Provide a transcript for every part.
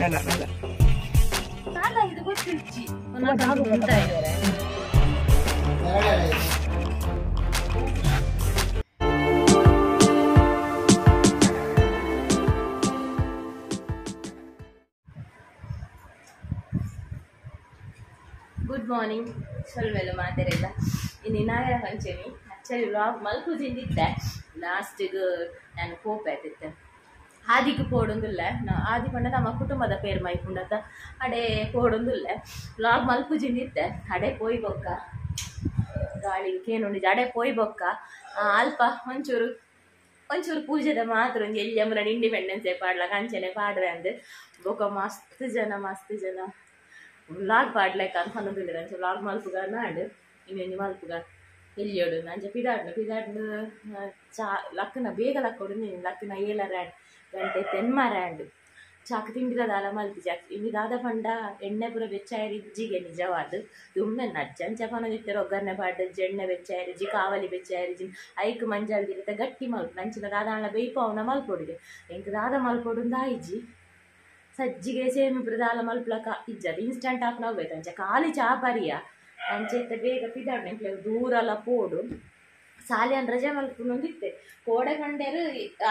ಮೆಲ್ಲ ಮೆಲ್ಲ good morning ಸೊಲ್ಮೆಲು ಮಾತೆರೆಲ್ಲ ಇನ್ನು ನಾಗರ ಪಂಚಮಿ ಆ್ಯಕ್ಚುಲಿ ವ್ಲಾಗ್ ಮಲ್ಪು ತಿಂದಿದ್ದೆ ಲಾಸ್ಟಿಗೆ ನಾನು ಪೋಪೆ ಆಯ್ತಿತ್ತೆ ಆದಿಗೆ ಪೋಡೊಂದಿಲ್ಲ ಆದಿ ಪಂಡ ನಮ್ಮ ಕುಟುಂಬದ ಪೇರ್ ಮೈಪುಂಡತ ಅಡೆ ಪೋಡೊಂದಿಲ್ಲ ವ್ಲಾಗ್ ಮಲ್ಪು ಜಿಂದಿತ್ತೆ ಅಡೆ ಪೋಯ್ ಬೊಕ್ಕ ಗಾಳಿ ಕೇನುಂಡಿಜ ಅಡೆ ಪೋಯ್ ಬೊಕ್ಕ ಅಲ್ಪ ಒಂಚೂರು ಒಂಚೂರು ಪೂಜೆದ ಮಾತ್ರ ಒಂಜಿ ಎಲ್ಲಿ ಅಮ್ಮನ ಇಂಡಿಪೆಂಡೆನ್ಸ್ ಡೇ ಪಾಡ್ಲಕ ಅಂಚನೆ ಪಾಡ್ರೆ ಅಂದ್ ಬೊಕ್ಕ ಮಸ್ತ್ ಜನ ಮಸ್ತ್ ಜನ ವ್ಲಾಗ್ ಪಾಡ್ಲೆಕ್ಕ ಅಂತ ಪನೊಂದುಲ್ಲೆರ್ ಅಂಚ ವ್ಲಾಗ್ ಮಲ್ಪುಗ ನಾಡ್ ಇನ್ನೊಂಜಿ ಮಲ್ಪುಗ ಎಲ್ಲಿಯೋಡು ಅಂಚ ಪಿದಾಡ್ನು ಪಿದಾಡ್ನು ಚಾ ಲಕ್ಕನ ಬೇಗ ಲಕ್ಕೊಡು ನೀನು ಲಕ್ಕನ ಏಳರ ಗಂಟೆ ತೆನ್ಮಾರ ಆಂಡ್ ಚಾಕ್ ತಿಂಡಿದ ದಾಲ ಮಲ್ಪಿ ಜಾಕ್ ಇನ್ನು ದಾದ ಪಂಡ ಎಣ್ಣೆ ಪೂರ ಬೆಚ್ಚಾಯರಿ ಇಜ್ಜಿಗೆ ನಿಜವಾದ ದುಮ್ಮೆ ನಜ್ಜಂಚ ಪನೊಂದಿತ್ತೆರ್ ಒಗ್ಗರಣೆ ಪಾಡ್ದು ಎಣ್ಣೆ ಬೆಚ್ಚಾಯರಿಜಿ ಕಾವಲಿ ಬೆಚ್ಚಾಯರಿಜಿ ಐಕ್ ಮಂಜಲ್ ದಿರಿತ ಗಟ್ಟಿ ಮಲ್ಪು ಅಂಚಿನ ದಾದ ಬೇಯ್ಪಾವುನ ಮಲ್ಪೊಡುಗೆ ಎಂಕ್ ದಾದ ಮಲ್ಪೊಡುಂದು ಆಯಿಜಿ ಸಜ್ಜಿಗೆ ಸೇಮಿ ಪೂರ ದಾಲ ಮಲ್ಪಲಕ ಇಜ್ಜದ ಇನ್ಸ್ಟಂಟ್ ಆಪುನ ಹೋಗ್ಬೇಕು ಅಂಚ ಖಾಲಿ ಚಾ ಪರಿಯ ಅಂಚ ಇತ್ತೆ ಬೇಗ ಪಿದಾಡ್ನ ಎಂಕ್ಲೆ ದೂರಲ ಪೋಡು ಸಾಲ್ಯಾನ್ ರಜೆ ಮಲ್ಪುನೊಂದಿತ್ತೆ ಕೋಡೆ ಕಂಡೇರು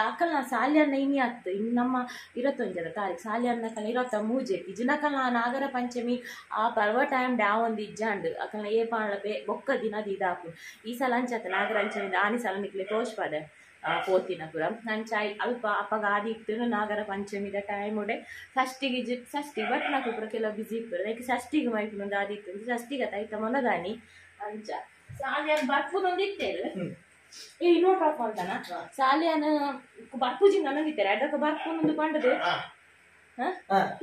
ಅಕಲ್ನ ಸಾಲ್ಯಾನ್ನ ಇನಿ ಆತ್ತು ಇನ್ನು ನಮ್ಮ ಇರತ್ತೊಂಜದ ತಾರೀಕು ಸಾಲ್ಯಾನ್ನ ಕಲ ಇರತ್ತ ಮೂಜೆ ಇಜ್ಜಿನಕಲ್ನ ನಾಗರ ಪಂಚಮಿ ಆ ಪರ್ವ ಟೈಮ್ ಡ್ಯಾವ್ ಒಂದು ಇಜ್ಜಾಂಡ್ ಅಕಲ್ನ ಏ ಪಾಂಡ್ಲ ಬೇ ಬೊಕ್ಕ ದಿನ ಇದಾಪು ಈ ಸಲ ಅಂಚತ್ತ ನಾಗರ ಪಂಚಮಿ ಆನಿ ಸಲ ನಿಕ್ಲೆ ತೋಷ್ಪದೆ ಪೋತಿನ ಪೂರ ಅಂಚ ಅಲ್ಪ ಅಪ್ಪಗ ಆದಿ ಇತ್ತು ನಾಗರ ಪಂಚಮಿದ ಟೈಮ್ ಉಡೆ ಷಷ್ಟಿಗೆ ಷಷ್ಟಿ ಬಟ್ ನಾಕು ಪೂರ ಕೆಲವು ಬಿಸಿ ಇಪ್ಪುರು ಲೈಕ್ ಷಷ್ಟಿಗೆ ಮೈಪುನೊಂದು ಆದಿ ಇತ್ತು ಷಷ್ಟಿಗೆ ಐತ ಮೊನದಾನಿ ಅಂಚ ಸಾಲ್ಯಾನ್ ಬರ್ಪುನೊಂದು ಇತ್ತೇರು ಏ ನೋಟ್ ಆಫ್ ಅಂತಾನ ಸಾಲ್ಯಾನ ಬರ್ಪುಜಿ ನನಗಿತ್ತಾರೆ ಅಡ್ಡಕ ಬರ್ಪುನೊಂದು ಪಂಡದು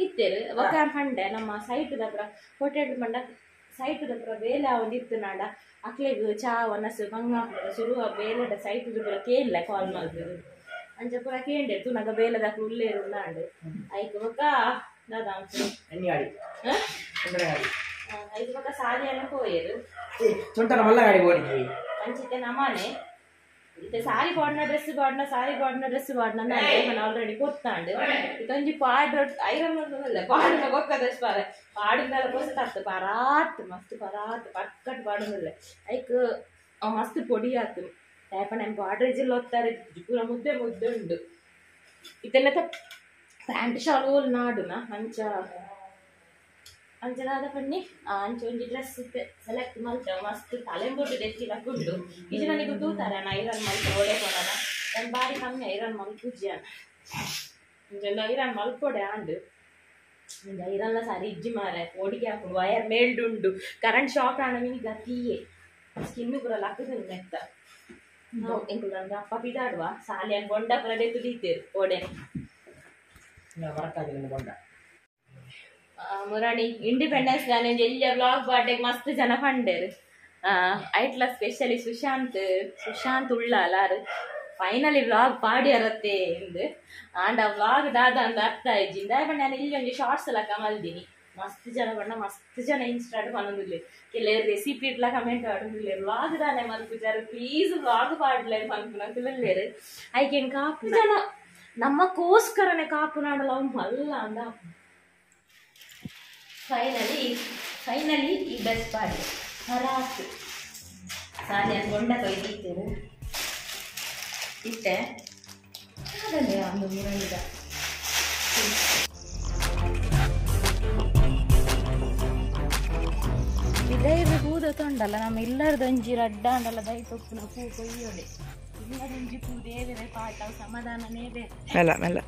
ಇತ್ತೇರು ಒಕ್ಕ ಪಂಡೆ ನಮ್ಮ ಸೈಟ್ ದಪುರ ಹೋಟೆಲ್ ಪಂಡ ಸೈಟ್ ದಪುರ ಬೇಲೆ ಒಂದು ಇತ್ತು ನಾಡ ಅಕ್ಲೆಗ್ ಚಾ ಒನಸು ಬಂಗ ಶುರು ಬೇಲೆದ ಸೈಟ್ ಪೂರ ಕೇನ್ಲೆ ಕಾಲ್ ಮಲ್ಪುದು ಅಂಚ ಪೂರ ಕೇಂಡೆ ತುನಗ ಬೇಲೆದಕ್ಲು ಉಲ್ಲೇರು ಉಳ್ಳಾಂಡ್ ಐಕ್ ಬೊಕ್ಕ ದಾದ ಐಕ್ ಬೊಕ್ಕ ಸಾಲ್ಯಾನ ಪೋಯೆರು ಚುಂಟನ ಮಲ್ಲ ಗಾಡಿ ಓಡಿದ್ವಿ ಅಂಚಿತ್ತೆ ನಮ್ಮನೆ ಇತ್ತೆ ಸಾರಿ ಪಾಡ್ನ ಡ್ರೆಸ್ ಪಾಡ್ನ ಸಾರಿ ಪಾಡ್ನ ಡ್ರೆಸ್ ಪಾಡ್ನ ಆಲ್ರೆಡಿ ಗೊತ್ತಾಂಡ್ ಇದೊಂಜಿ ಪಾಡ್ ಐರನ್ ಮಲ್ತೊಂದಲ್ಲ ಪಾಡುನ ಬೊಕ್ಕದಷ್ಟು ಪಾರ ಪಾಡಿಂದಲ ಪೊಸತಾತ್ ಪರಾತ್ ಮಸ್ತ್ ಪರಾತ್ ಪಕ್ಕಟ್ ಪಾಡುಂದುಲ್ಲೆ ಐಕ್ ಮಸ್ತ್ ಪೊಡಿ ಆತು ದಾಯೆ ಪಂಡ ಬಾಡ್ರೇಜ್ ಒತ್ತಾರೆ ಪೂರ ಮುದ್ದೆ ಮುದ್ದೆ ಉಂಡು ಇತ್ತೆಲ್ಲ ಪ್ಯಾಂಟ್ ಶಾಲ್ ಓಲ್ ನಾಡುನ ಅಂಚ ಅಂಚ ದಾದ ಪನ್ನಿ ಅಂಚ ಒಂಜಿ ಡ್ರೆಸ್ ಸೆಲೆಕ್ಟ್ ಮಲ್ತೆ ಮಸ್ತ್ ತಲೆಂಬೊಟ್ಟು ದೆತ್ತಿಲಕ್ಕ ಉಂಡು ಇದು ನನಗೆ ತೂತಾರೆ ನಾನು ಐರನ್ ಮಲ್ಪೆ ಓಡೆ ಕೊಡೋಣ ನಾನು ಬಾರಿ ಕಮ್ಮಿ ಐರನ್ ಮಲ್ಪುಜ್ಜಿ ಅಂಚೆಲ್ಲ ಐರನ್ ಮಲ್ಪೊಡೆ ಆಂಡ್ ಒಂಜಿ ಐರನ್ಲ ಸಾರಿ ಇಜ್ಜಿ ಮಾರೆ ಓಡಿಗೆ ಹಾಕೊಂಡು ವಯರ್ ಮೇಲ್ಡುಂಡು ಕರೆಂಟ್ ಶಾಕ್ ಆಂಡ ಮಿನಿ ಗತಿಯೇ ಸ್ಕಿನ್ ಪೂರ ಲಕ್ಕುದು ಮೆತ್ತ ಎಂಕುಲು ಅಪ್ಪ ಪಿದಾಡುವ ಸಾಲಿಯನ್ ಬೊಂಡ ಪೂರ ದೆತ್ತು ದೀತೇರು ಓಡೆ ಬೊಂಡ ಮುರಾಣಿ ಇಂಡಿಪೆಂಡೆನ್ಸ್ ದಾನೆ ಎಲ್ಲಿಯ ವ್ಲಾಗ್ ಪಾಡ್ಡೆಗ್ ಮಸ್ತ್ ಜನ ಪಂಡೇರು ಐಟ್ಲ ಸ್ಪೆಷಲಿ ಸುಶಾಂತ್ ಸುಶಾಂತ್ ಉಳ್ಳಾಲಾರು ಫೈನಲಿ ವ್ಲಾಗ್ ಪಾಡ್ಯರತ್ತೆ ಎಂದು ಆಂಡ ವ್ಲಾಗ್ ದಾದ ಅಂದ್ ಅರ್ಥ ಆಯ್ಜಿ ದಾಯ ಪಂಡ ನಾನು ಇಲ್ಲಿ ಒಂಜಿ ಶಾರ್ಟ್ಸ್ ಲಕ ಮಲ್ದಿನಿ ಮಸ್ತ್ ಜನ ಪಂಡ ಮಸ್ತ್ ಜನ ಇನ್ಸ್ಟಾಡ್ ಪನೊಂದುಲ್ಲೆ ಕೆಲವು ರೆಸಿಪಿ ಇಡ್ಲ ಕಮೆಂಟ್ ಆಡೊಂದುಲ್ಲೆ ವ್ಲಾಗ್ ದಾನೆ ಮಲ್ಪುಜಾರು ಪ್ಲೀಸ್ ವ್ಲಾಗ್ ಪಾಡ್ಲೆ ಪನ್ಪುನಕುಲು ಐಕೆನ್ ಕಾಪು ಜನ ನಮ್ಮಕ್ಕೋಸ್ಕರನೇ ಕಾಪು ನಾಡಲ ಅವು ಮಲ್ಲ ಅಂದ ಫೈನಲಿ ಫೈನಲಿ ಈ ಬೆಸ್ಟ್ ಪಾರ್ಟ್ ಹರಾತು ಸಾಲಿಯನ್ ಬೊಂಡ ಕೊಯ್ದಿತ್ತೇರು ಇತ್ತೆ ಅದನ್ನೇ ಒಂದು ಮುರಳಿದ ಇದೇ ಪೂದ ತೊಂಡಲ್ಲ ನಮ್ಮ ಇಲ್ಲರದೊಂಜಿ ರಡ್ಡ ಅಂಡಲ್ಲ ದೈ ತೊಪ್ಪುನ ಪೂ ಕೊಯ್ಯೋಡೆ ಇಲ್ಲದೊಂಜಿ ಪೂ ದೇವರೇ ಪಾಠ ಸಮಾಧಾನನೇ ಬೇರೆ ಮೆಲ್ಲ ಮೆಲ್ಲ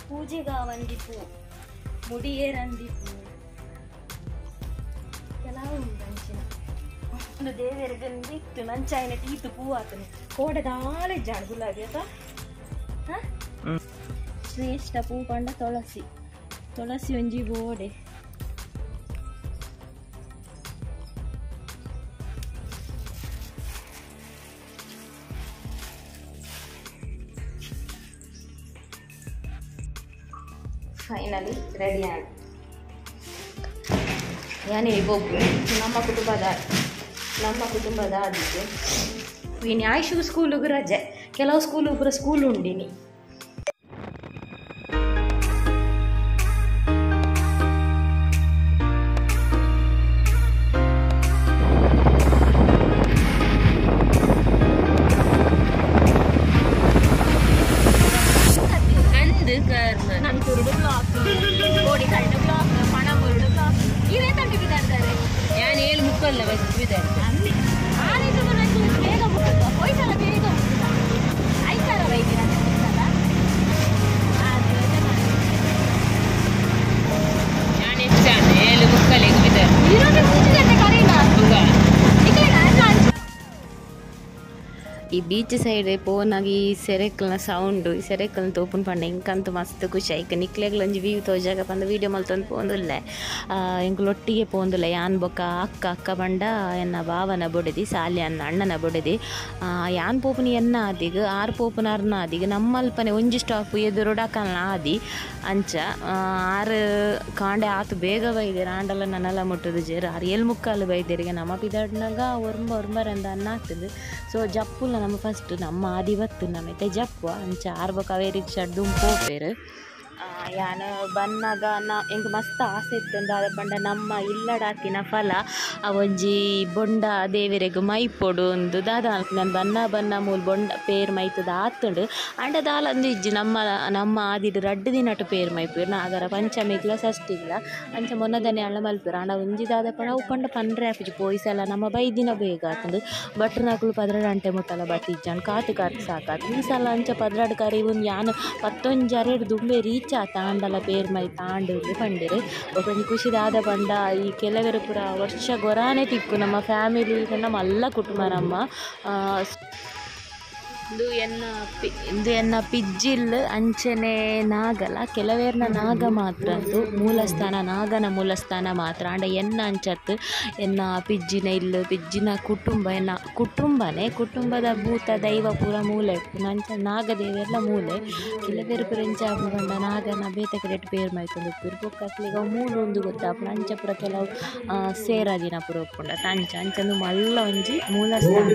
ಪೂಜೆಗಾವಂದಿ ಪೂ ಮುಡಿಯೇರಂದಿ ಪೂ ಕೆಲವು ಉಂಟು ಅಂಚಿನ ಒಂದು ದೇವರಿಗೆ ಇತ್ತು ನಂಚಾಯಿನ ಟೀತು ಪೂ ಆತನೆ ಕೋಡೆ ದಾಳೆ ಜಾಣ ಗುಲಾಬಿ ಅತ ಶ್ರೇಷ್ಠ ಪೂ ಪಂಡ ತುಳಸಿ ತುಳಸಿ ಒಂಜಿ ಬೋಡೆ ಫೈನಲಿ ರೆಡಿ ಆಗಿ ಯಾನೇ ಒಬ್ಬು ನಮ್ಮ ಕುಟುಂಬದ ಆದಿತ್ತು. ಇನ್ನು ಆಯುಷು ಸ್ಕೂಲಿಗೆ ರಜೆ, ಕೆಲವು ಸ್ಕೂಲು ಪೂರ ಸ್ಕೂಲ್ ಉಂಡಿನಿ. ಈ ಬೀಚ್ ಸೈಡ್ ಪೋನಾಗ ಈ ಸೆರೆಕಲ್ನ ಸೌಂಡು, ಈ ಸೆರೆಕಲ್ನ ತೋಪುನ್ ಪಂಡ ಇಂಕಂತೂ ಮಸ್ತ್ ಖುಷಿ ಆಯ್ತು. ನಿಕ್ಲೆಗ್ಲ ಒಂಜಿ ವ್ಯೂ ತೋಜಾಗ ಪಂದ ವೀಡಿಯೋ ಮಲ್ತೊಂದು ಪೋಂದುಲ್ಲೆ, ಎಂಕುಲು ಒಟ್ಟಿಗೆ ಪೋಂದುಲ್ಲೆ. ಯಾನ್ ಬೊಕ್ಕ ಅಕ್ಕ ಅಕ್ಕ ಪಂಡ ಎನ್ನ ಬಾವನ ಬೊಡೆದಿ, ಸಾಲಿ ಅನ್ನ ಅಣ್ಣನ ಬೊಡೆದಿ. ಯಾನ್ ಪೋಪುನಿ ಎನ್ನ ಆದಿಗ್, ಆರ್ ಪೋಪುನ ಅರ್ನ ಆದಿಗ್. ನಮ್ಮಲ್ಪನೆ ಒಂಜಿ ಸ್ಟಾಪ್ ಎದುರುಡಕಲ್ನ ಆದಿ ಅಂಚ. ಆರು ಕಾಂಡೆ ಆತು ಬೇಗ ಬೈದೇರು, ಆಂಡಲ ನನ್ನಲ ಮುಟ್ಟುದು ಜೇರು. ಆರು ಏಳು ಮುಕ್ಕಾಲು ಬೈದೇರಿಗೆ ನಮ್ಮ ಪಿದಾಡ್ನಾಗ ಒರ್ಂಬ ಒರ್ಂಬರಂದ ಅನ್ನ ಆಗ್ತದೆ. ಸೊ ಜಪ್ಪುಲ ನಮ್ಮ ಫಸ್ಟ್ ನಮ್ಮ ಆದಿ ಬತ್ತು ನಮ್ಮತ್ತೆ ಜಪ್ಪು ಅಂಚ ಆರ್ಬಕ ಅವೇ ರಿಕ್ಷಾ ದುಂಪು ಪೋಪೇರು. ಯಾನ ಬನ್ನಾಗ ನಾ ಎಂಕ್ ಮಸ್ತ್ ಆಸೆ ಇತ್ತುಂಡು ಅದ ಪಂಡ ನಮ್ಮ ಇಲ್ಲಡಾತಿನ ಫಲ ಅವೊಂಜಿ ಬೊಂಡ ದೇವೆರೆಗ್ ಮೈಪೊಡು ಉಂದು ದಾದ ನಾನು ಬನ್ನ ಬನ್ನ ಮೂಲು ಬೊಂಡ ಪೇರ್ ಮೈತದ ಆತುಂಡು. ಆಂಡ ದಾಲ ಅಂದು ಇಜ್ಜಿ ನಮ್ಮ ನಮ್ಮ ಆದಿಡ್ ರಡ್ಡ್ ದಿನಟ್ ಪೇರ್ ಮೈಪುವೆರ್ ನಾಗರ ಪಂಚಮಿಗ್ಲ ಷಷ್ಠಿಗ್ಲ ಅಂಚ ಮೊನ್ನದನೆ ಅಳ್ಳ ಮಲ್ಪುವೆರ್. ಆಂಡ ಒಂಜಿ ದಾದ ಪಂಡ ಅವು ಪಂಡ ಪನ್ರೆ ಆಪುಜಿ ಪೋಯಿಸಲ ನಮ್ಮ ಬೈದಿನ ಬೇಗ ಆತುಂಡು. ಭಟ್ರನಕುಲು 12 ಗಂಟೆ ಮುಟ್ಟಲ ಬತ್ತಿಜ್ಜಾಂಡ್ ಕಾತು ಕಾತು ಸಾಕಾತು. ಈ ಸಲ ಅಂಚ 12 ಕರಿ ಒಂದು ಯಾನ್ 11 ದುಂಬೆ ರೀಚ್ ಆತ ಆಂಡಲ ಪೇರ್ ಮೈ ತಾಂಡು ಪಂಡಿರು. ಒಂಜಿ ಖುಷಿ ದಾದ ಪಂಡ ಈ ಕೆಲವರು ಪೂರ ವರ್ಷ ಗೊರಾನೆ ತಿಕ್ಕು ನಮ್ಮ ಫ್ಯಾಮಿಲಿ ನಮ್ಮ ಎಲ್ಲ ಕುಟುಂಬ ನಮ್ಮ. ಇಂದು ಎನ್ನ ಇಂದು ಎನ್ನ ಪಿಜ್ಜಿಲ್ ಅಂಚನೆ ನಾಗಲ ಕೆಲವೇರ್ನ ನಾಗ ಮಾತ್ರ ಅಂತು ಮೂಲಸ್ಥಾನ ನಾಗನ ಮೂಲಸ್ಥಾನ ಮಾತ್ರ. ಆಂಡ ಎನ್ನ ಅಂಚತ್ತು ಎನ್ನ ಪಿಜ್ಜಿನ ಇಲ್ಲು ಪಿಜ್ಜಿನ ಕುಟುಂಬ ಎನ್ನ ಕುಟುಂಬನೇ ಕುಟುಂಬದ ಭೂತ ದೈವ ಪೂರ ಮೂಲೆ ಅಂಚ ನಾಗದೇವೆಲ್ಲ ಮೂಲೆ. ಕೆಲವೇರು ಪೂರ ಎಂಚ ಪಂಡ ನಾಗನ ಬೇತೆ ಕಡೆಟ್ ಪೇರ್ ಮೈತೊಂದು ಉಪ್ಪುರು ಬೊಕ್ಕ ಅಕ್ಲೆಗ್ ಅವು ಮೂಲು ಉಂದು ಗೊತ್ತಾಪುಂಡು. ಅಂಚ ಪೂರ ಕೆಲವು ಸೇರಾದಿನ ಪೂರ ಉಪ್ಪುಂಡು ಅತ್ತ ಅಂಚ ಅಂಚಂದು ಮಲ್ಲ ಒಂಜಿ ಮೂಲಸ್ಥಾನ.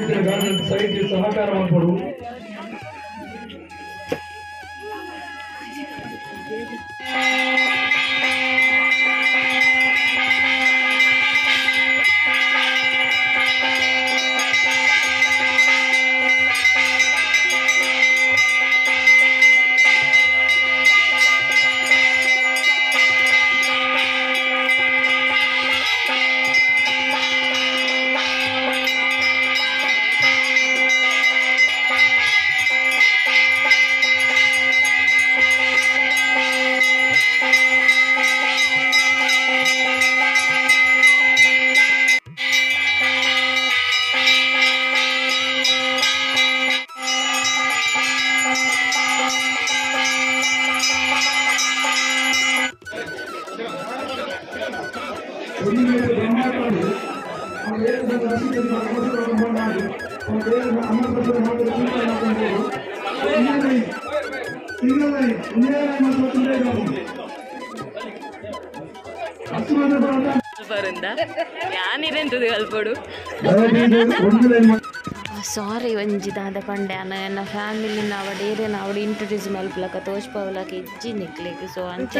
ಸಾರಿ ಒಂಜಿ ದಾದ ಪಂಡೆ ಅನ್ನ ಎನ್ನ ಫ್ಯಾಮಿಲಿನ ಅವಡ ಏರಿಯನ ಅವಡ ಇಂಟ್ರೊಡ್ಯೂಸ್ ಮಲ್ಪಲಕ ತೋಜ್ಪವಲಕ ಇಜ್ಜಿ ನಿಕ್ಲೆಗ್. ಸೊ ಅಂಚ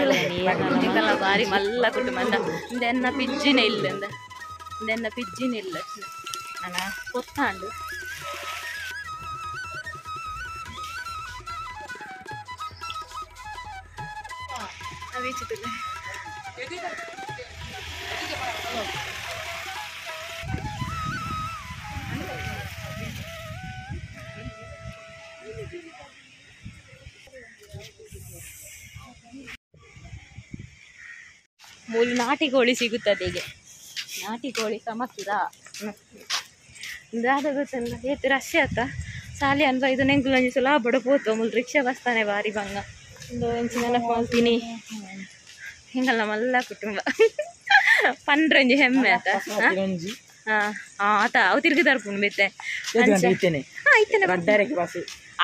ಬಾರಿ ಮಲ್ಲ ಕುಟುಂಬ ಇಂದೆನ್ನ ಪಿಜ್ಜಿನ ಇಲ್ಲ ಇಂದೆನ್ನ ಪಿಜ್ಜಿನ ಇಲ್ಲ ನನ್ನ ಕೊತ್ತಾಂಡು. ಮೂಲು ನಾಟಿ ಕೋಳಿ ಸಿಗುತ್ತದೆ ಈಗ. ನಾಟಿ ಕೋಳಿ ಸಮಸ್ಯೆ ದಾದ ಗೊತ್ತಲ್ಲ ಏತ್ ರಶ್ ಆತ ಸಾಲಿ ಅನ್ಬ ಇದು ನೆಂಕುಲು ಒಂಜಿ ಸಲ ಬಡ ಪೋತು ಮೂಲು ರಿಕ್ಷಾ ಬಸ್ತಾನೆ ಬಾರಿ ಬಂಗ ಒಂದು ಒಂಜಿ ನೆನಪು ಮಲ್ತೀನಿ ಹಿಂಗಲ್ಲ ಮಲ್ಲ ಕುಟುಂಬ ಪಂಡ್ರಂಜಿ ಹೆಮ್ಮೆ ಆತ. ಆತ ಅವು ತಿರುಗಿ ತರ್ಪುಂಡು ಬಿತ್ತೆ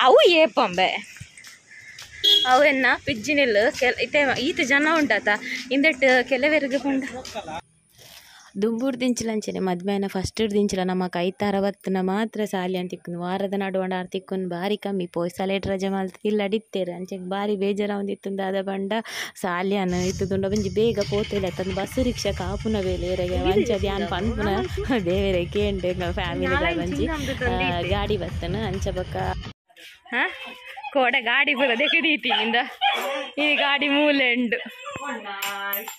ಅವು ಏಪಂಬೆ ಅವೆನ್ನ ಪಿಜ್ಜಿನೆಲ್ ಇತ್ತೆ ಈತ ಜನ ಉಂಟಾತ ಇಂದೆಟ್ ಕೆಲವೆರ್ಗ್ ಪಂಡ ದುಂಬುಡು ದಿಂಚಿಲಂಚನೆ ಮದ್ಮೆನ ಫಸ್ಟ್ ದಿಂಚಿಲ ನಮ್ಮ ಕೈತಾರ ಬತ್ತನ ಮಾತ್ರ ಸಾಲಿ ಅಂತ ತಿಕ್ಕುನು ವಾರದ ನಡುವಂಡ ಆರ್ ತಿಕ್ಕುನು ಬಾರಿ ಕಮ್ಮಿ ಪೋಯ್ ಸಲೇಟ್ ರಜೆ ಮಲ್ತ್ ಇಲ್ಲಡಿತ್ತೇರು ಅಂಚೆ ಬಾರಿ ಬೇಜಾರಾವೊಂದಿತ್ತುಂದು ದಾದ ಪಂಡ ಸಾಲ್ಯಾನ ಇತ್ತುಂಡ ಒಂಜಿ ಬೇಗ ಪೋತಿಲ್ಲ ತಂದು ಬಸ್ ರಿಕ್ಷಾ ಕಾಪುನ ಬೇಲೆ ಏರೆಗೆ ಅಂಚ ಧ್ಯಾನ್ ಪನ್ಪುನ ದೇವೆರೆ ಕೇಂಡೆ ಫ್ಯಾಮಿಲಿ ಒಂಜಿ ಗಾಡಿ ಬತ್ತನ ಅಂಚ ಬೊಕ್ಕ ಹಾ ಕೋಡೆ ಗಾಡಿ ಪೂರ ದೆಕದೀತಿ ಇಂದ ಈ ಗಾಡಿ ಮೂಲೆ ಉಂಡು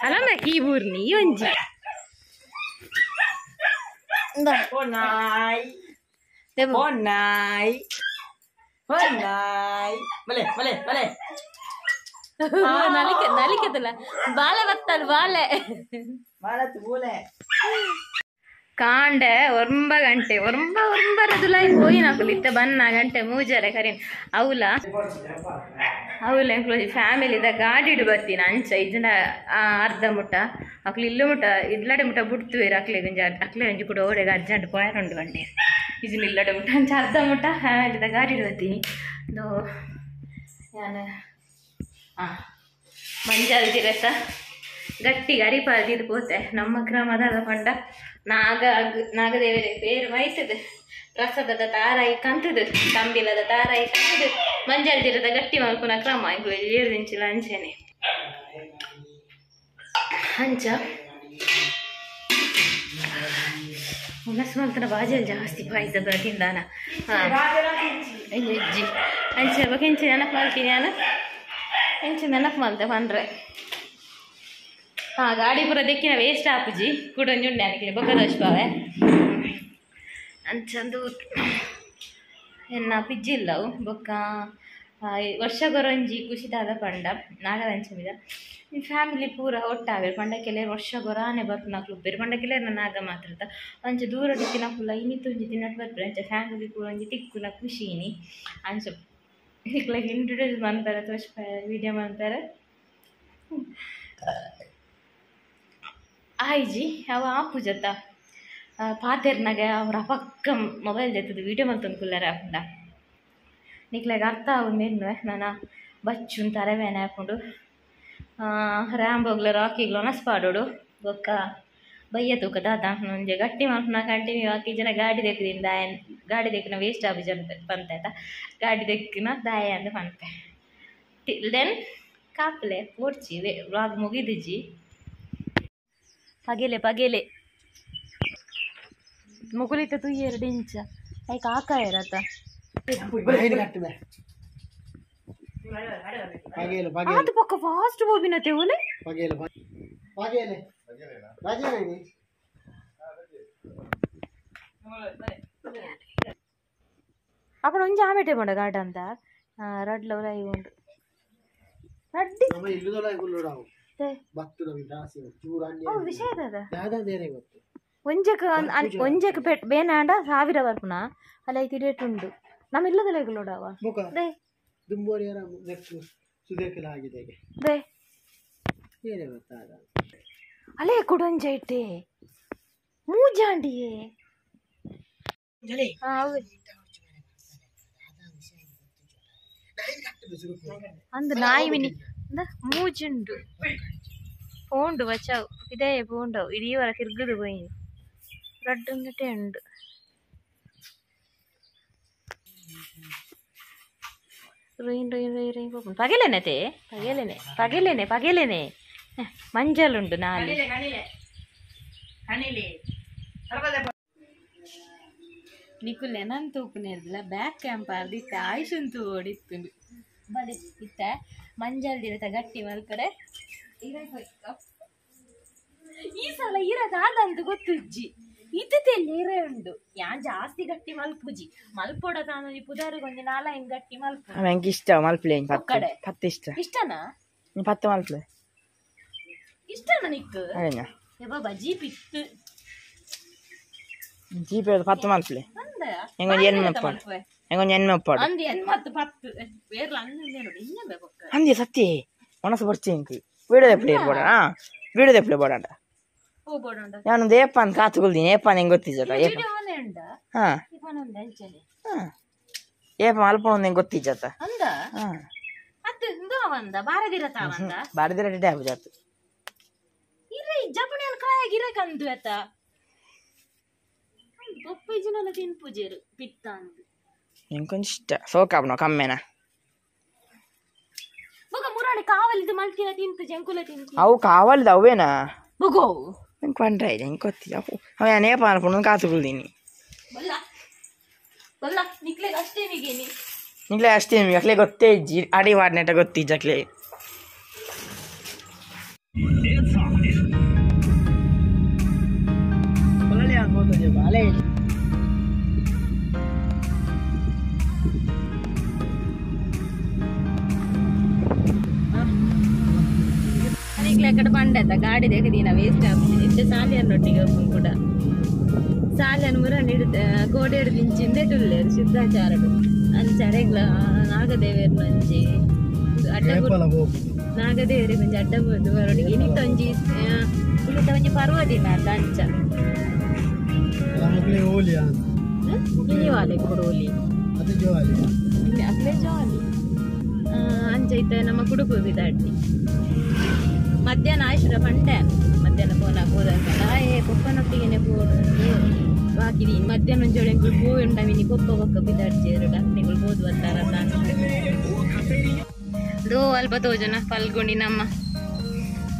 ಅಲ್ಲ ಈ ಊರ್ನಿ ಒಂಜಿ ನಲಿಕೆದಲ್ಲ ಬಾಳೆ ಬತ್ತಲ್ ಬಾಳೆ ಕಾಂಡೆ ಒಂಬ ಗಂಟೆ ಒಂಬ ಒಂಬರದುಲ ಹೋಯಿನಕುಲು ಇತ್ತೆ ಬನ್ನ ಗಂಟೆ ಮೂಜರೆ ಕರೀನ್ ಅವಲ ಅವಲ ಫ್ಯಾಮಿಲಿದ ಗಾಡಿಡು ಬರ್ತೀನಿ ಅಂಚ ಇದನ್ನ ಅರ್ಧ ಮುಟ್ಟ ಅಕ್ಲು ಇಲ್ಲು ಮುಟ್ಟ ಇಲ್ಲಡೆ ಮುಟ್ಟ ಬಿಡ್ತುವೇರು ಅಕ್ಲೆ ಒಂಜಿ ಅಕ್ಲೆ ಒಂಜಿ ಕೂಡ ಓಡೆಗೆ ಅರ್ಜೆಂಟ್ ಪೋಯರುಂಡು ಬಂಡೆ ಇದನ್ನ ಇಲ್ಲಡೆ ಮುಟ್ಟ ಅಂಚ ಅರ್ಧ ಮುಟ್ಟ ಫ್ಯಾಮಿಲಿದ ಗಾಡಿಡು ಬರ್ತೀನಿ ಅದು ನಾನು ಮಂಜಾಲ್ ತಿರತ್ತ ಗಟ್ಟಿಗೆ ಅರಿಪಾದಿದ್ದು ಪೋತೆ ನಮ್ಮ ಗ್ರಾಮದ ಪಂಡ ನಾಗ ನಾಗದೇವರೇ ಬೇರು ಮೈತದೆ ಪ್ರಸಾದದ ತಾರಾಯಿ ಕಂತದು ತಂಬಿಲದ ತಾರಾಯಿ ಕಂತದು ಮಂಜಲ್ ದಿರದ ಗಟ್ಟಿ ಮಲ್ಪುನ ಕ್ರಮ ಇಂಕು ಏಳು ದಿಂಚಿಲ ಅಂಚೆನೆ ಅಂಚ ಉಣಸ್ ಮಲ್ತನ ಬಾಜಲ್ ಜಾಸ್ತಿ ಪಾಯ್ಸದ ತಿಂದಾನ ಇಜ್ಜಿ ಅಂಚೆ ಬೊಕ ಎಂಚ ನೆನಪು ಮಲ್ತೀನಿ ನಾನು ಎಂಚ ನೆನಪು ಮಲ್ತೆ ಪಂಡ್ರೆ ಹಾ ಗಾಡಿ ಪೂರ ದೆಕ್ಕಿನ ವೇಸ್ಟ್ ಆಪುಜಿ ಕೂಡ ಒಂಜಿ ಉಂಡೆ ಅನಕ್ಕೆ ಬೊಕ್ಕ ದೋಷ್ಪಾವೆ ಅಂಚಂದು ಎನ್ನ ಪಿಜ್ಜಿ ಇಲ್ಲವು ಬೊಕ್ಕ ವರ್ಷಗೊರೊಂಜಿ ಖುಷಿದಾದ ಪಂಡ ನಾಗಪಂಚಮಿದ ಫ್ಯಾಮಿಲಿ ಪೂರ ಒಟ್ಟಾವೆ ಪಂಡ ಕೆಲವರು ವರ್ಷಗೊರಾನೆ ಬರ್ಪುನಕ್ಲು ಉಪ್ಪೇರು ಪಂಡ ಕೆಲವರು ನಾಗ ಮಾತ್ರ ಅಂಚ ದೂರ ತಿನ್ನಕುಲ್ಲ ಇನ್ನಿತ್ತೊಂಜಿ ದಿನಟ್ ಬರ್ಪುರ ಅಂಚ ಫ್ಯಾಮಿಲಿ ಪೂರ ಒಂಜಿ ತಿಕ್ಕುನ ಖುಷಿನಿ ಅಂಚ ನಿಕ್ಲಾಗ ಇಂಟ್ರೊಡ್ಯೂಸ್ ಮನ್ಪೆರೆ ತೋಜ್ಪಾರೆ ವೀಡಿಯೋ ಮನ್ಪೆರೆ ಆಯ್ಜಿ ಅವ ಆಪುಜತ್ತ ಪಾತೆರ್ನಾಗ ಅವ್ರ ಪಕ್ಕ ಮೊಬೈಲ್ ಜೊತೆದು ವೀಡಿಯೋ ಮಲ್ತೊಂದು ಕುಲ್ಲರೆ ಆಪುಂಡ ನಿಕ್ಲೆಗ್ ಅರ್ಥ ಆವು ನಾನು ಬಚ್ಚುನ್ ತರವೇನೆ ಹಾಕೊಂಡು ರ್ಯಾಂಬೋಗ್ಲ ರಾಕಿಗ್ಲ ಒನಸ್ ಪಾಡೋಡು ಬೊಕ್ಕ ಬಯ್ಯ ತೂಕ ದಾದ ಒಂಜಿ ಗಟ್ಟಿ ಮಲ್ಪುನ ಕಂಟಿನ್ಯೂ ಆಕಿ ಜನ ಗಾಡಿ ದೆಕ್ಕದಿಂದ ದಾಯ ಗಾಡಿ ದೆಕ್ಕಿನ ವೇಸ್ಟ್ ಆಪು ಜನ ಪಂತಾಯ್ತ ಗಾಡಿ ದೆಕ್ಕಿನ ದಾಯ ಅಂದ್ ಪನ್ಪೆ then ಕಾಪುಲೆ ಪೋಡ್ಚಿ ವ್ಲಾಗ್ ಮುಗಿದಿಜಿ ಪಗೆಲೆ ಪಗೆಲೆ ಮುಗುಲಿತ ತುಯ್ಯೆರಡು ಇಂಚ ಐಕ್ ಆಕಾಯರತ ಅದು ಪಕ್ಕ ಫಾಸ್ಟ್ ಹೋಗಿನತೆ ಓಲೆ ಅప్పుడు ಒಂಜಿ ಆಮೇಟೆ ಪಂಡ ಗಾರ್ಡನ್ ಅಂತ ರಡ್ಲ ಉಲಾಯಿ ಉಂಡು ರಡ್ಡಿ ವಿಷಯ ಒಂಜಕ್ಕೆ ಒಂಜಕ್ಕೆ ಪೆಟ್ ಬೇನಾಂಡ 1000 ಬರ್ಪುನ ಅಲ್ಲ ಐತಿ ರೇಟ್ ಉಂಡು ನಮ್ಮ ಇಲ್ಲದಲ್ಲ ನೋಡವ ಅಲೇ ಕುಡೊಂಜ ಇಟ್ಟೆ ಮೂಜಾಂಡಿಯೇ ಅಂದು ನಾಯಿ ಮಿನಿ ಮೂಜುಂಡು ಪೋಂಡು ಬಚಾವ್ ಇದೇ ಪೋಂಡವು ಇಡೀ ವರ ತಿರ್ಗದು ಪೋಯಿನಿ ರಡ್ಡುಂದಿಟ್ಟೆ ಉಂಡು ರೊಯಿನ್ ರೊಯಿನ್ ರೊಯ್ ರೊಯಿನ್ ಪೋಪುಂಡು ಪಗೆಲೆನೆ ತೇ ಪಗೆಲೆನೆ ಪಗೆಲೆನೆ ಪಗೆಲೆನೆ ಮಂಜಲುಂಡು ನಾಲಿ ನಿಕುಲೆ ನನ್ ತೂಪುನೆರ್ದಿಲ್ಲ ಬ್ಯಾಕ್ ಕ್ಯಾಂಪ್ ಆರ್ದಿತ್ತೆ ಆಯುಷನ್ ತೂ ಓಡಿತ್ತುಂಡು ಬಲೆ ಇತ್ತ ಮಂಜಲ್ ದಿರತ ಗಟ್ಟಿ ಮಲ್ಪರೆ ಈ ಸಲ ಇರದಾದಂತ ಗೊತ್ತುಜ್ಜಿ ಇತ್ತಲ್ಲಿ ಇರೆ ಉಂಡು ಯಾನ್ ಜಾಸ್ತಿ ಗಟ್ಟಿ ಮಲ್ಪುಜಿ ಮಲ್ಪೊಡ ತಾನೊಂಜಿ ಪುದಾರುಗೊಂಜಿ ನಾಲೈನ್ ಗಟ್ಟಿ ಮಲ್ಪು ಎಂಕ್ ಇಷ್ಟ ಮಲ್ಪುಲೆ ಒಕ್ಕಡೆ ಪತ್ತೆ ಇಷ್ಟ ಇಷ್ಟನಾ ಪತ್ತೆ ಮಲ್ಪುಲೆ ಇಷ್ಟನಾ ನಿಕ್ಕು ಅವೇನ ಬಾಬಾ ಜೀಪ್ ಇತ್ತು ಜೀಪ್ ಪತ್ತೆ ಮಲ್ಪುಲೆ ಎಂಗೊಂಜಿ ಎಣ್ಮೆ ಉಪ್ಪಡು ಎಂಗೊಂಜಿ ಎಣ್ಮೆ ಉಪ್ಪಡು ಅಂದಿ ಎಣ್ಮತ್ತು ಪತ್ತು ಬೇರ್ಲ ಅಂದೆ ನೋಡಿ ಇನ್ನೊಮ್ಮೆ ಬೊಕ್ಕ ಅಂದಿ ಸತ್ಯ ಮನಸ್ಸು ಬರ್ಚಿ ಇಂಕ್ ವೀಡಿಯೋ ದೆಪ್ಲೆ ಬೋಡ ವೀಡಿಯೋ ದೆಪ್ಲೆ ಬೋಡಾಂಡ ನಾನು ಏಪಾನ್ ಕಾತು ಕೊಲ್ದೀನಿ ಏಪಾನ್ ಹೆಂಗೆ ಗೊತ್ತಿಜ್ಜದ ಏಪ ಹಾ ಏಪ ಮಲ್ಪೊಂದು ಹೆಂಗೆ ಗೊತ್ತಿಜ್ಜತ್ತ ಹಾ ತಾವಂದ ಬಾರದಿರ ತಾವಂದ ಬಾರದಿರ ಟ್ಯಾಪ್ ಜಾತು ಇರೆ ಜಪಣೆ ಕಾಯ ಗಿರೆ ಕಂದು ಆತ ಪೊಪ್ಪ ಇಜಿನಲ ತಿನ್ಪುಜೇರು ಪಿತ್ತ ಅಂದು ಎಂಕೊಂಚ ಇಷ್ಟ ಸೋಕಾಪ್ನ ಕಮ್ಮೆನ ಬೊಕ ಮುರಾಣಿ ಕಾವಲಿದ ಮಲ್ತಿನ ತಿಂತು ಜಂಕುಲ ತಿಂತು ಅವು ಕಾವಲಿದ ಅವೇನಾ ಬೊಗೋ ಎಂಕ್ ಪಂಡ್ರೆ ಎಂಕ್ ಗೊತ್ತಿಲ್ಲ ಅವ ಏನೇ ಪಾನ್ಪುಂಡು ಕಾತು ಕುಲ್ದೀನಿ ಬಲ್ಲ ಬಲ್ಲ ನಿಕ್ಲೆ ಅಷ್ಟೇ ಮಿಗೇನಿ ನಿಕ್ಲೆ ಅಷ್ಟೇ ಮಿಗೆ ಅಕ್ಲೆ ಗೊತ್ತೇ ಇಜ್ಜಿ ಅಡಿ ವಾಡ್ನೆಟ ಗೊತ್ತಿಜ್ಜಿ ಅಕ್ಲೆ ಎಕಡೆ ಬಂಡೆ ಗಾಡಿ ತೆಗೆದಿನ ವೇಸ್ಟ್ ಆಗ್ತದೆ ಇತ್ತೆ ಸಾಲಿಯನ್ನೊಟ್ಟಿಗೆ ಒಪ್ಪುನ್ ಕೂಡ ಸಾಲಿಯನ್ನು ಮುರನ್ ಹಿಡಿದ ಗೋಡೆ ಹಿಡಿದು ಇಂಚಿಂದೆ ಟುಲ್ಲೇರು ಶುದ್ಧಾಚಾರಡು ಅಂಚಾರೆಗ್ಲ ನಾಗದೇವೇರ್ನೊಂಜಿ ಅಡ್ಡ ನಾಗದೇವರಿಗೆ ಒಂಜಿ ಅಡ್ಡ ಬೂರ್ದು ಬರೋಡಿಗೆ ಇನಿತ ಒಂಜಿ ಇನಿತ ಒಂಜಿ ಪರ್ವ ದಿನ ಅಲ್ಲ ಅಂಚ ಇನಿವಾಲೆ ಕೂಡ ಹೋಲಿ ಅಕ್ಲೆ ಜಾಲಿ ಅಂಚ ಇತ್ತ ನಮ್ಮ ಕುಡುಪು ಬಿದಾಡ್ತಿ ಮಧ್ಯಾಹ್ನ ಆಯ್ಸುರ ಪಂಡೆ ಮಧ್ಯಾಹ್ನ ಫೋನ್ ಹಾಕೋದಂತ ಏ ಪೊಪ್ಪನೊಟ್ಟಿಗೆನೆ ಪೋಡು ಬಾಕಿ ಮಧ್ಯಾಹ್ನ ಒಂಜೋಳೆ ಎಂಕುಲು ಪೂ ಉಂಡಮಿನಿ ಪೊಪ್ಪ ಬೊಕ್ಕ ಬಿದಾಡ್ಚೇರು ಡಾಕ್ಟರ್ಗಳು ಬೋದು ಬರ್ತಾರ ದೋ ಅಲ್ಪ ತೋಜನ ಫಲ್ಗುಣಿ ನಮ್ಮ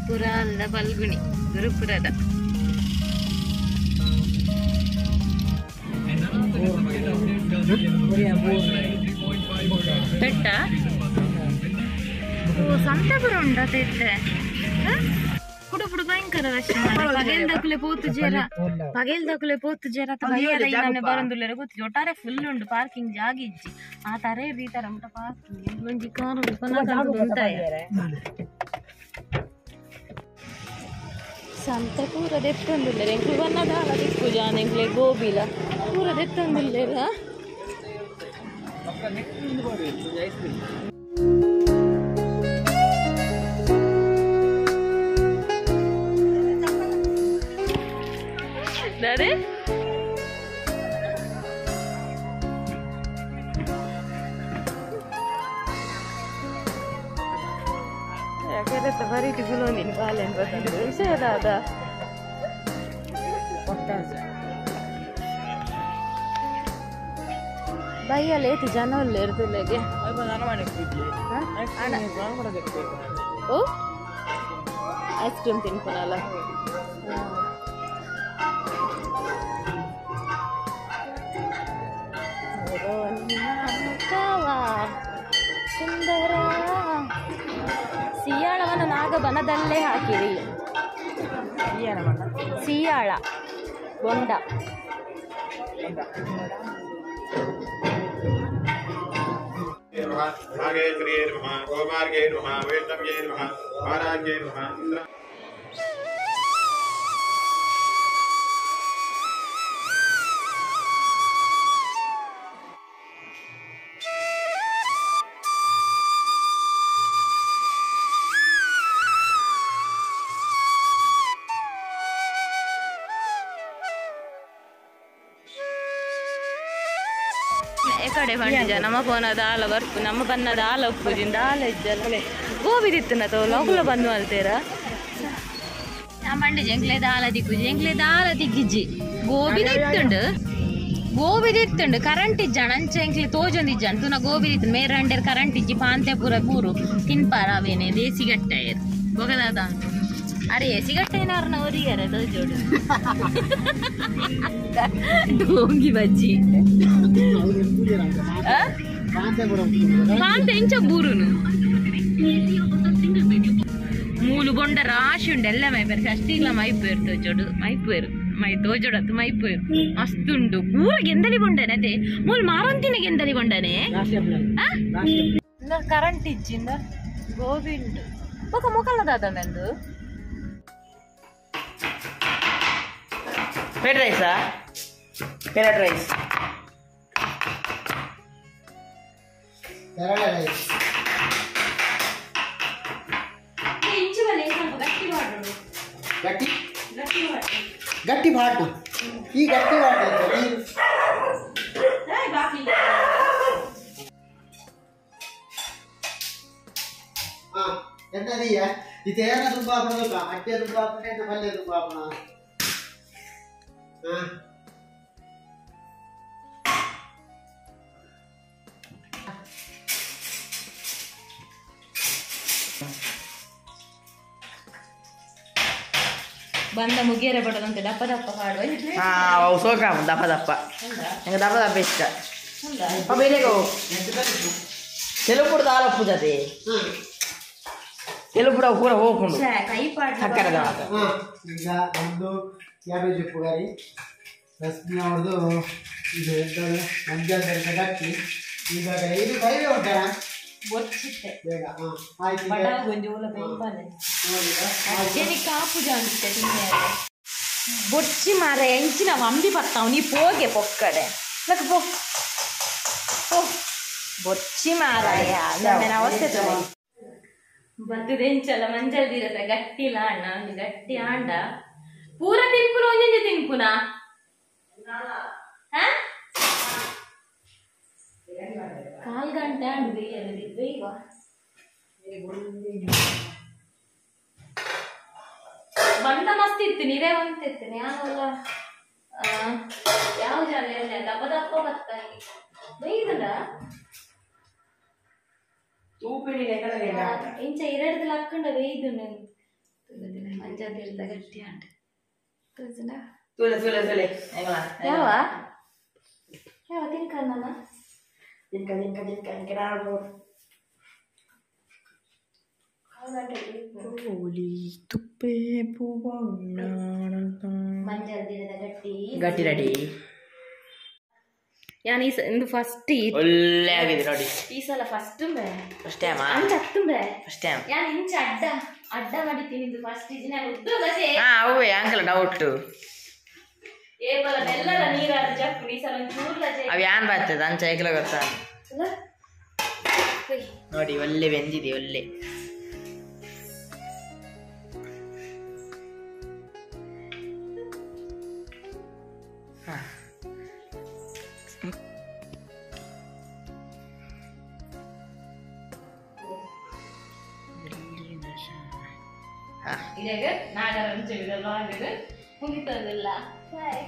ಪುರ ಅಲ್ಲ ಫಲ್ಗುಣಿ ಗುರುಪುರದ ಬೆಟ್ಟ ಓ ಸಂತಪುರ ಉಂಡತ್ತೆ ಕುಡುಪುಡು ಭಯಂಕರ ರಶ್ ಪಗೆಲ್ ದಕುಲೆ ಪೋತು ಜೇರ ಪಗೆಲ್ ದಕುಲೆ ಪೋತು ಜೇರ ಬಯ್ಯದ ಬರಂದುಲ್ಲೆರ ಗೊತ್ತಿಜ್ಜಿ ಒಟ್ಟಾರೆ ಫುಲ್ ಉಂಡು ಪಾರ್ಕಿಂಗ್ ಜಾಗ ಇಜ್ಜಿ ಆ ತರ ಈ ತರ ಮುಟ ಪಾರ್ಕಿಂಗ್ ಒಂಜಿ ಕಾರ್ ಉಂಟಾಯ ಸಂತ ಪೂರ ದೆತ್ತೊಂದುಲ್ಲೆರ್ ಎಂಕ್ಲು ಬನ್ನದಾಲ ದಿಕ್ಕು ಜಾನ ಎಂಕ್ಲೆ ಗೋಬಿಲ ಪೂರ ದೆತ್ತೊಂದುಲ್ಲೆರ ದಾದೆ ಯಾಕಂದ್ರೆ ಬರೀತಿ ಗುಲೋಂದಿನಿ ಬಾಲೆನ್ ಬರ್ತದೆ ವಿಷಯ ದಾದ ಬೈಯಲ್ಲ ಏತು ಜನ ಉಲ್ಲೇರು ತುಲೆಗೆ ಓ ಐಸ್ ಕ್ರೀಮ್ ತಿನ್ಕೊನಲ್ಲ ಸುಂದರ ಸಿಯಾಳವನ್ನು ನಾಗಬನದಲ್ಲೇ ಹಾಕಿರಿ. ಸಿಯಾಳ ಬೊಂಡ ಕಡೆ ಬಂಡಿಜ ನಮ್ಮ ಪೋನದ ಆಲ ಬರ್ಪು ನಮ್ಮ ಬನ್ನದ ಆಲ ಉಪ್ಪುಜಿಂದ ಆಲ ಇಜ್ಜಲ್ಲ ಗೋಬಿದಿತ್ತು ನ ತೋಲ ಅಗುಲ ಬಂದು ಅಲ್ತೇರ ಬಂಡಿಜ ಎಂಕ್ಲೆ ದಾಲ ದಿಕ್ಕುಜಿ ಎಂಕ್ಲೆ ದಾಲ ದಿಕ್ಕಿಜ್ಜಿ ಗೋಬಿದಿತ್ತುಂಡು ಗೋಬಿದಿತ್ತುಂಡು ಕರೆಂಟ್ ಇಜ್ಜಾಣ ಅಂಚ ಎಂಕ್ಲೆ ತೋಜೊಂದಿಜ್ಜಾಣ ತುನ ಗೋಬಿದಿತ್ತು ಮೇರ ಅಂಡೇರ್ ಕರೆಂಟ್ ಇಜ್ಜಿ ಪಾಂತೆ ಪೂರ ಪೂರು ತಿನ್ಪಾರ ಅವೇನೆ ದೇಸಿ ಗಟ್ಟ ಬೊಗದಾದ ಅರೆ ಸಿಗಟ್ಟೇನಾರ್ನ ಒರಿಯರ ತೋಜೋಡು ಡೋಂಗಿ ಬಜ್ಜಿ ಪಾಂತೆ ಇಂಚ ಬೂರುನು ಮೂಲು ಬೊಂಡ ರಾಶಿ ಉಂಡು ಎಲ್ಲ ಮೈಪೇರು ಅಷ್ಟಿಗ್ಲ ಮೈಪೇರು ತೋಜೋಡು ಮೈಪೇರು ಮೈ ತೋಜೋಡು ಅತ್ತು ಮೈಪೇರು ಮಸ್ತ್ ಉಂಡು ಪೂರ ಗೆಂದಲಿ ಬೊಂಡನೆ ಅದೇ ಮೂಲು ಮಾರಂತಿನ ಗೆಂದಲಿ ಬೊಂಡನೆ ಕರೆಂಟ್ ಇಜ್ಜಿಂದ ಗೋಬಿ ಉಂಡು ಬೊಕ ಮೊಕಲ ದಾದ ನಂದು ಫ್ರೈಡ್ ರೈಸಾ ಫ್ರೈಡ್ ರೈಸ್ ಗಟ್ಟಿ ಗಟ್ಟಿ ಬಾಟು ಈ ಗಟ್ಟಿ ಬಾಟು ನೀರು ಎಂತದೀಯ ಇದೇನ ತುಂಬ ಆಪಣ ಅಡ್ಡೆ ತುಂಬ ಆಪಣ ಎಂತ ಪಲ್ಯ ತುಂಬ ಆಪಣ. ಬಂದ ಮುಗಿಯರೆ ಬಡದಂತೆ ದಪ್ಪ ದಪ್ಪ ಹಾಡುವ. ಹಾ ಸೋಕ ದಪ್ಪ ದಪ್ಪ ನಂಗೆ ದಪ್ಪ ದಪ್ಪ ಇಷ್ಟ. ಬೇಲೆಗೋ తెలుపుడు ದಾಲಪ್ಪು ಜತೆ తెలుపుడు ಪೂರ ಹೋಗ್ಕೊಂಡು ಸಕ್ಕರೆದ. ಈಗ ಒಂದು ಕ್ಯಾಬೇಜ್ ಉಪ್ಪು ಕರಿ, ರಶ್ಮಿ ಅವ್ರದ್ದು ಇದು ಎಂತದು ಮಂಜಲ್ ಬೆರೆತ ಗಟ್ಟಿ. ಈಗ ಇದು ಕರಿವೇ ಉಂಟಾ ಬೊಚ್ಚಿತ್ತೆ ಬೇಗ. ಆಯ್ತು ಬೊಚ್ಚಿ ಮಾರ ಎಂಚಿನ ಅಂಬಿ ಬತ್ತಾವು ನೀ ಪೋಗೆ ಪೊಕ್ಕಡೆ ಲಕ್ಕ ಪೋ ಪೋ ಬೊಚ್ಚಿ ಮಾರಾಯ ನನ್ನ ಅವಸ್ಥೆ ಬತ್ತದೆಂಚಲ ಮಂಜಲ್ ದಿರತ ಗಟ್ಟಿಲ ಅಣ್ಣ ಒಂದು ಗಟ್ಟಿ ಆಂಡ ಪೂರ ತಿನ್ಪುನ ಒಂಜೊಂಜಿ ತಿನ್ಪುನ ಕಾಲ್ ಗಂಟೆ ಆಂಡು ಬೇಯಲ್ಲ ಬೇಯ್ವ ಬಂದ ಮಸ್ತ್ ಇತ್ತು ನೀರೇ ಒಂತಿತ್ತು ಯಾವಲ್ಲ ಯಾವ ಜಾಲ ದಪ್ಪ ದಪ್ಪ ಬತ್ತ ಬೈದಲ್ಲ ಇಂಚ ಎರಡ್ದು ಲಕ್ಕಂಡ ಬೇಯ್ದು ಮಂಜಾದಿರ್ದ ಗಟ್ಟಿ ಆಂಡ ಯಾವ ಯಾವ ತಿನ್ಕಣ್ಣ ತಿನ್ಕ ತಿನ್ಕ ತಿನ್ಕ ಗಟ್ಟಿ ಗಟ್ಟಿ ರೆಡಿ. ನಾನು ಈ ಇಂದು ಫಸ್ಟ್ ಒಳ್ಳೆ ಆಗಿದೆ ನೋಡಿ. ಈ ಸಲ ಫಸ್ಟ್ ಫಸ್ಟ್ ಟೈಮ್ ಅಂಚ ಹತ್ತುಂಬೆ ಫಸ್ಟ್ ಟೈಮ್ ನಾನು ಇಂಚ ಅಡ್ಡ ಅಡ್ಡ ಮಾಡಿದ್ದೀನಿ ಇದು ಫಸ್ಟ್ ಇದು ನಾನು ಉದ್ದ ಹಾ ಅವೇ ಅಂಕಲ್ ಡೌಟ್ ಏಬಲ ನೆಲ್ಲದ ನೀರಾದ ಜಪ್ಪು ಈ ಸಲ ಒಂಚೂರು ಲಜೆ ಅವು ಯಾನ್ ಬರ್ತದೆ ಅಂಚ ಐಕ್ಲ ಗೊತ್ತಾ ನೋಡಿ ಒಳ್ಳೆ ಬೆಂದಿದೆ ಒಳ್ಳೆ. ಇದಾಗ ನಾಗರ ಮುಗಿತದಲ್ಲ. ಬಾಯ್.